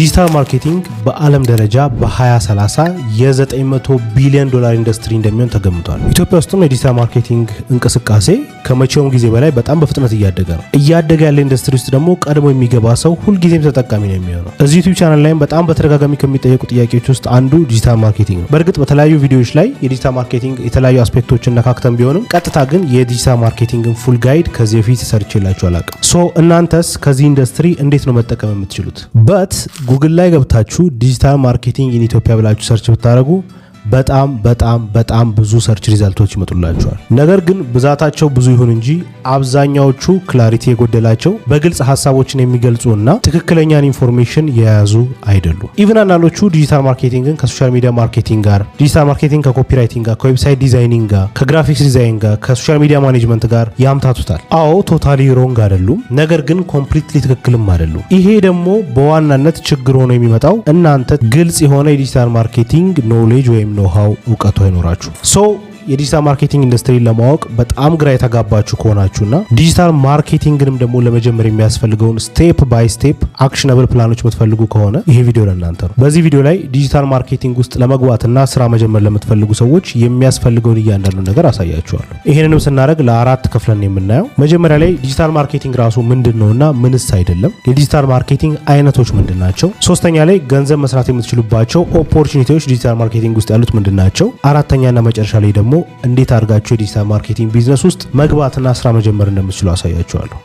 Digital marketing በዓለም ደረጃ በ2030 የ900 ቢሊዮን ዶላር ኢንዱስትሪ እንደሚሆን ተገምቷል። ኢትዮጵያ ውስጥም የ digital marketing እንቅስቃሴ ከመቼውም ጊዜ በላይ በጣም በፍጥነት እያደገ ነው። እያደገ ያለ ኢንዱስትሪ ውስጥ ደግሞ ቀድሞ የሚገባ ሰው ሁልጊዜም ተጠቃሚ ነው የሚሆነው። እዚህ YouTube channel ላይም በጣም በተደጋጋሚ ከሚጠየቁ ጥያቄዎች ውስጥ አንዱ digital marketing ነው። በእርግጥ በተለያዩ ቪዲዮዎች ላይ የ digital marketing የተለያዩ aspect ኦችን ነካክተን ቢሆንም ቀጥታ ግን የ digital marketing ን full guide ከዚህ በፊት ሰርቼላችሁ አላቅም። So እናንተስ ከዚህ ኢንዱስትሪ እንዴት ነው መጠቀም የምትችሉት? But Google ላይ ገብታችሁ digital marketing in Ethiopia ብላችሁ search ብታደርጉ በጣም በጣም በጣም ብዙ search result ኦች ይመጡላችኋል። ነገር ግን ብዛታቸው ብዙ ይሁን እንጂ አብዛኛዎቹ clarity የጎደላቸው፣ በግልጽ ሀሳቦችን የሚገልጹ እና ትክክለኛን information የያዙ አይደሉም። Even አንዳንዶቹ digital marketing ን ከ social media marketing ጋር፣ digital marketing ከ copywriting ጋር፣ ከ website designing ጋር፣ ከ graphics design ጋር፣ ከ social media management ጋር ያምታቱታል። አዎ፣ totally wrong አይደሉም፣ ነገር ግን completely ትክክልም አይደሉም። ይሄ ደግሞ በዋናነት ችግር ሆኖ የሚመጣው እናንተ ግልጽ የሆነ የ digital marketing knowledge ወይም know-how እውቀቱ አይኖራችሁ። So የ digital marketing industry ለማወቅ በጣም ግራ የተጋባችሁ ከሆናችሁና digital marketing ንም ደግሞ ለመጀመር የሚያስፈልገውን step by step actionable plan ኦች የምትፈልጉ ከሆነ ይሄ ቪዲዮ ለእናንተ ነው። በዚህ ቪዲዮ ላይ digital marketing ውስጥ ለመግባትና ስራ መጀመር ለምትፈልጉ ሰዎች የሚያስፈልገውን እያንዳንዱ ነገር አሳያችኋለሁ። ይህንንም ስናደርግ ለአራት ከፍለን የምናየው መጀመሪያ ላይ digital marketing ራሱ ምንድን ነውና ምንስ አይደለም፣ የ digital marketing አይነቶች ምንድን ናቸው፣ ሶስተኛ ላይ ገንዘብ መስራት የምትችሉባቸው opportunity ዎች digital marketing ውስጥ ያሉት ምንድን ናቸው፣ አራተኛና መጨረሻ ላይ ደግሞ እንዴት አድርጋችሁ የ digital marketing business ውስጥ መግባትና ስራ መጀመር እንደምትችሉ አሳያችኋለሁ።